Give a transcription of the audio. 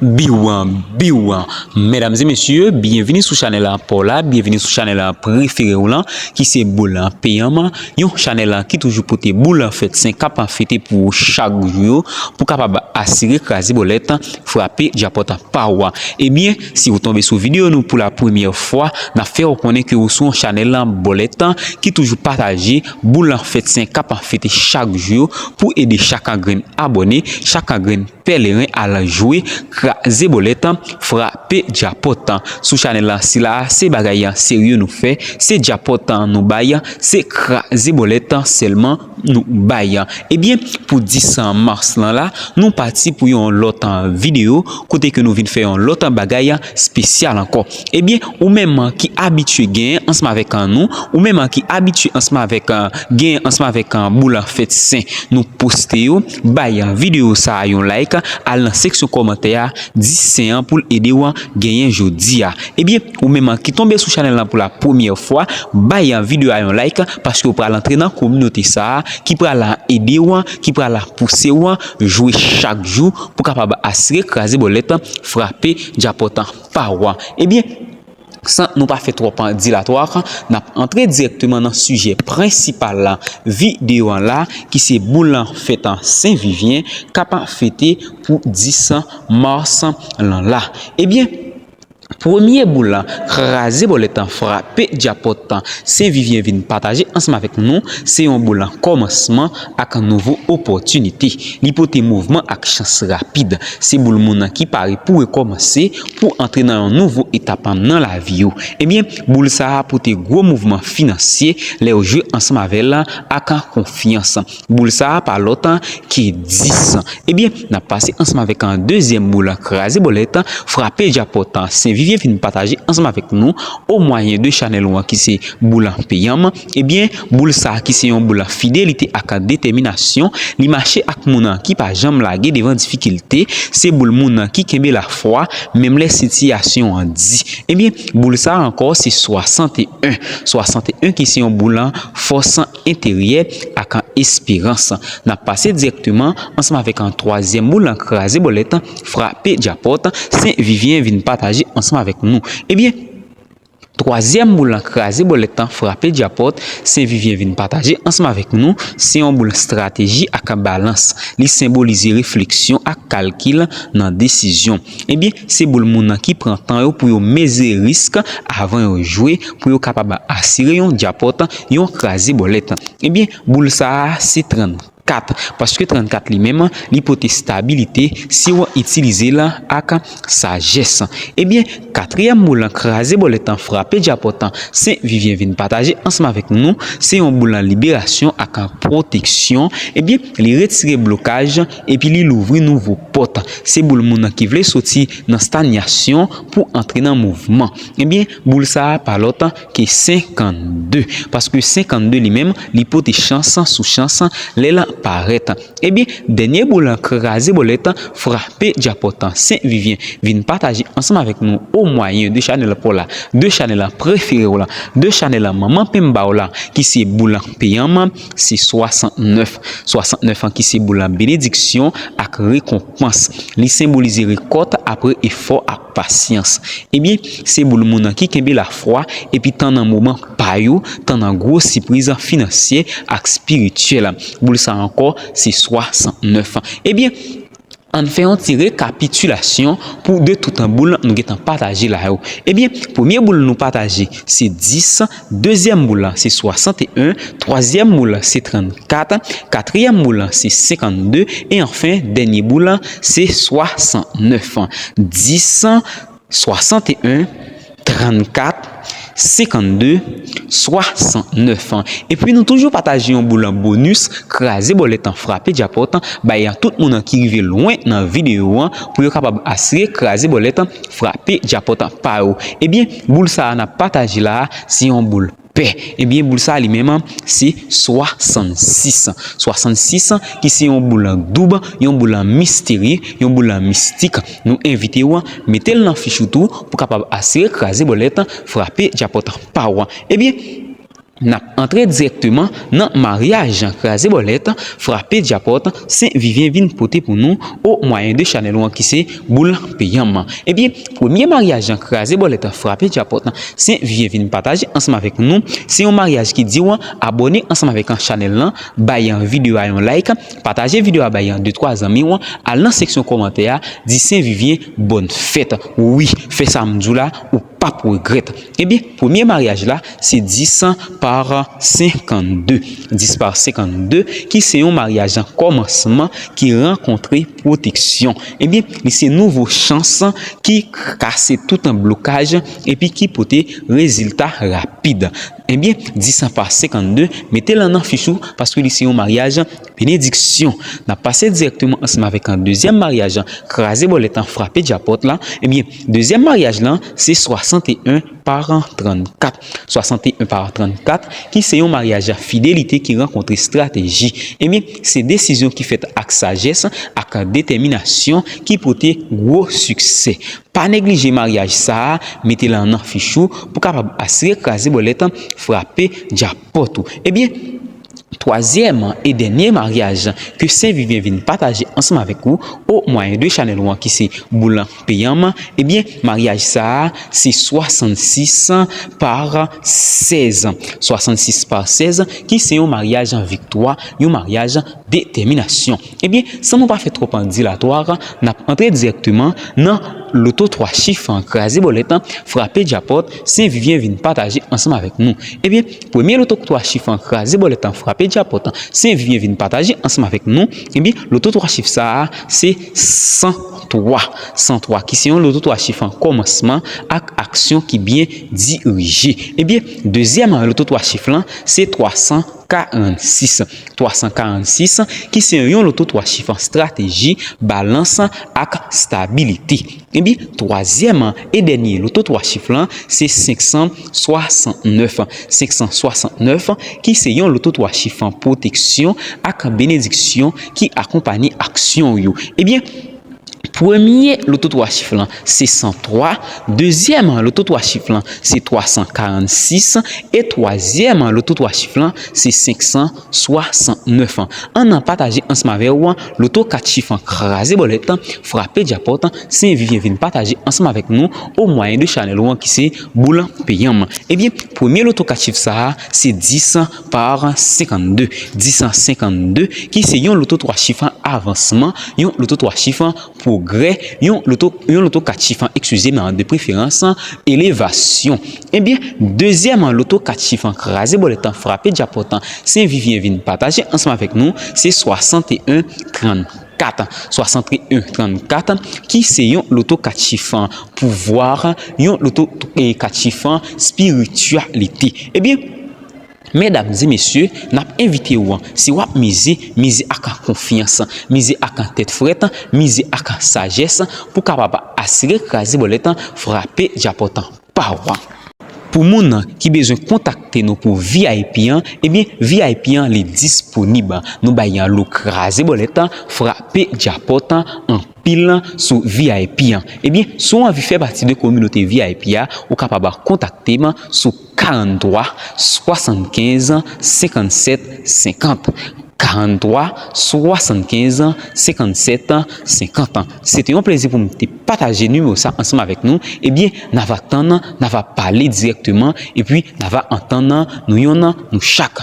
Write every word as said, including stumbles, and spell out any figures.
Biw, biw. Medam e mesye, byenvini sou chanèl pa w la, byenvini sou chanèl prefere w lan, ki se Boul Peyanm, yon chanèl ki toujou pote boul fèt sen k ap fete pou ou chak jou yo, pou kapab asire kraze bòlèt, frape djapòt pa w. Ebyen, si w tonbe sou videyo nou pou la premyè fwa, n ap fè w konnen ke w sou yon chanèl bòlèt ki toujou pataje boul fèt sen k ap fete chak jou yo pou ede chak grenn abòne, chak grenn pèleren al jwe kraze bòlèt, frape djapòt. Sou chanèl sila, se bagay serye nou fè, se djapòt nou bay, se kraze bòlèt sèlman nou bay. Ebyen, pou dis mas lan la, nou pati pou yon lòt videyo, kote ke nou vin fè yon lòt bagay espesyal ankò. Ebyen, ou menm ki abitye genyen ansanm avèk nou, ou menm ki abitye ansanm avèk, genyen ansanm avèk boul fèt sen nou poste yo, bay videyo sa a yon like, al nan seksyon kòmantè a, di sen an pou l ede w genyen jodi a. Ebyen, ou menm ki tonbe sou chanèl lan pou la premyè fwa, bay videyo a yon like, paske w pral antre nan kominote sa a ki pral ede w, ki pral pouse w jwe chak jou pou kapab asire kraze bòlèt, frape djapòt pa w. Ebyen, san nou pa fè twòp dilatwa, n ap antre dirèkteman nan sijè prensipal videyo an la, ki se boul fèt Sen Vivyen k ap fete pou dis mas lan la. Ebyen, premye boul kraze bòlèt, frape djapòt Sen Vivyen vin pataje ansanm avèk nou, se yon boul kòmansman ak nouvo opòtinite. Li pote mouvman ak chans rapid. Se boul moun ki pare pou rekòmanse, pou antre nan yon nouvo etap nan lavi yo. Ebyen, boul sa a pote gwo mouvman finansye lè w jwe ansanm avè l ak konfyans. Boul sa a pa lòt ke dis. Ebyen, n ap pase ansanm avèk yon dezyèm boul kraze bòlèt, frape djapòt Sen Vivyen vin pataje ansanm avèk nou o mwayen de chanèl ou an ki se Boul Peyanm. Ebyen, boul sa a ki se yon boul fidelite ak detèminasyon, li mache ak moun ki pa janm lage devan difikilte, se boul moun ki kenbe lafwa, menm lè sitiyasyon an di. Ebyen, boul sa a ankò se swasanteyen. Swasanteyen ki se yon boul fòs enteryè ak esperans. N ap pase dirèkteman ansanm avèk yon twazyèm boul kraze bòlèt, frape djapòt, Sen Vivyen vin pataje ansanm avèk nou. Ebyen, twazyèm boul kraze bòlèt, frape djapòt, Sen Vivyen vin pataje ansanm avèk nou, se yon boul estrateji ak balans. Li senbolize refleksyon ak kalkil nan desizyon. Ebyen, se boul moun ki pran tan yo pou yo mezire risk avan yo jwe, pou yo kapab asire yon djapòt, yon kraze bòlèt. Ebyen, boul sa a se trannkat, paske trannkat li menm, li pote estabilite si w itilize l ak sajès. Ebyen, katriyèm boul kraze bòlèt, frape djapòt, Sen Vivyen vin pataje ansanm avèk nou, se yon boul liberasyon ak pwoteksyon. Ebyen, li retire blokaj epi li louvri nouvo pòt. Se boul moun ki vle soti nan estanyasyon pou antre nan mouvman. Ebyen, boul sa a pa lòt ke senkannde. Paske senkannde li menm, li pote chans sou chans lè l parèt. Ebyen, dènye boul kraze bòlèt, frape djapòt, Sen Vivyen vin pataje ansanm avèk nou o mwayen de chanèl pa w la, de chanèl prefere w la, de chanèl manman penba w la, ki se Boul Peyanm, se swasantnèf. Swasantnèf ki se boul benediksyon ak rekonpans. Li senbolize rekòt apre efò ak pasyans. Ebyen, se boul moun ki kenbe lafwa epi tann moman pa yo, tann gwo sipriz finansyè ak espirityèl. Boul sa ankò, se swasantnèf. Ebyen, ann fè yon ti rekapitilasyon pou de tout boul nou gentan pataje la yo. Ebyen, premye boul nou pataje, se dis, dezyèm boul la, se swasanteyen, twazyèm boul la, se trannkat, katriyèm boul la, se senkannde, e anfen, dènye boul la, se swasantnèf. Dis, swasanteyen, trannkat, senkannde, swasantnèf. Epi nou toujou pataje yon boul bonis, kraze bòlèt, frape djapòt, bay tout moun ki rive lwen nan videyo an, pou yo kapab asire kraze bòlèt, frape djapòt pa yo. Ebyen, boul sa a n ap pataje la a, se yon boul pè. Ebyen, boul sa a li menm, se swasannsis. Swasannsis, ki se yon boul doub, yon boul misterye, yon boul mistik. Nou envite w, mete l nan fich ou tou, pou kapab asire kraze bòlèt, frape djapòt pa w. Ebyen, N ap antre dirèkteman nan maryaj kraze bòlèt, frape djapòt, Sen Vivyen vin pote pou nou o mwayen de chanèl ou an ki se Boul Peyanm. Ebyen, premye maryaj kraze bòlèt, frape djapòt, Sen Vivyen vin pataje ansanm avèk nou, se yon maryaj ki di w abòne ansanm avèk chanèl lan, bay videyo a yon like, pataje videyo a bay de twa zanmi w, al nan seksyon kòmantè a, di Sen Vivyen bòn fèt. Wi, fè sa m di w la, ou p ap regrèt. Ebyen, premye maryaj la, se dis pa senkannde. Dis pa senkannde, ki se yon maryaj kòmansman ki rankontre pwoteksyon. Ebyen, li se nouvo chans ki kase tout blokaj epi ki pote rezilta rapid. Ebyen, dis pa senkannde, mete l nan fich ou, paske li se yon maryaj benediksyon. N ap pase dirèkteman ansanm avèk dezyèm maryaj kraze bòlèt, frape djapòt la. Ebyen, dezyèm maryaj lan, se swasanteyen pa trannkat. Swasanteyen pa trannkat, ki se yon maryaj fidelite ki rankontre estrateji. Ebyen, se desizyon ki fèt ak sajès, ak detèminasyon ki pote gwo siksè. Pa neglije maryaj sa a, mete l nan fich ou pou kapab asire kraze bòlèt, frape djapòt ou. Ebyen, twazyèm e dènye maryaj ke Sen Vivyen vin pataje ansanm avèk ou o mwayen de chanèl ou an ki se Boul Peyanm, ebyen, maryaj sa a, se swasansis pa sèz. Swasansis pa sèz, ki se yon maryaj viktwa, yon maryaj detèminasyon. Ebyen, san nou pa fè twòp dilatwa, n ap antre dirèkteman nan loto twa chif kraze bòlèt, frape djapòt, Sen Vivyen vin pataje ansanm avèk nou. Ebyen, premye loto twa chif kraze bòlèt, frape djapòt, Sen Vivyen vin pataje ansanm avèk nou. Ebyen, loto twa chif sa a, se san twa. San twa, ki se yon loto twa chif kòmansman ak aksyon ki byen dirije. Ebyen, dezyèm loto twa chif lan, se twa san karannsis. Twa san karannsis, ki se yon loto twa chif estrateji, balans ak stabilite. Ebyen, twazyèm e dènye loto twa chif lan, se senk san swasantnèf. Senk san swasantnèf, ki se yon loto twa chif pwoteksyon ak benediksyon ki akonpanye aksyon w yo. Ebyen, premye loto twa chif lan, se san twa. Dezyèm loto twa chif lan, se twa san karannsis. E twazyèm loto twa chif lan, se senk san swasantnèf. Ann pataje ansanm avè w loto kat chif kraze bòlèt, frape djapòt, Sen Vivyen vin pataje ansanm avèk nou o mwayen de chanèl ou an ki se Boul Peyanm. Ebyen, premye loto kat chif sa a, se dis pa senkannde. Dis senkannde, ki se yon loto twa chif avansman, yon loto twa chif pwogrè, yon loto, yon loto kat chif, eskize m, de preferans, elevasyon. Ebyen, dezyèm loto kat chif kraze bòlèt, frape djapòt, Sen Vivyen vin pataje ansanm avèk nou, se swasanteyen trannkat. Swasanteyen trannkat, ki se yon loto kat chif pouvwa, yon loto, eh, kat chif espirityalite. Ebyen, medam e mesye, n ap envite w, si w ap mize, mize ak konfyans, mize ak tèt frèt, mize ak sajès, pou kapab asire kraze bòlèt, frape djapòt pa w. Pou moun ki bezwen kontakte nou pou V I P an, ebyen, V I P an, li disponib. Nou bay lo kraze bòlèt, frape djapòt anpil sou V I P an. Ebyen, si w anvi fè pati de kominote V I P a, ou kapab kontakte m sou karantwa swasannkenz senkannsèt senkant. Karantwa swasannkenz senkannsèt senkant. Se te yon plezi pou m te pataje nimewo sa ansanm avèk nou. Ebyen, n ava tann, n ava pale dirèkteman, epi n ava antann nou yonn nou chak.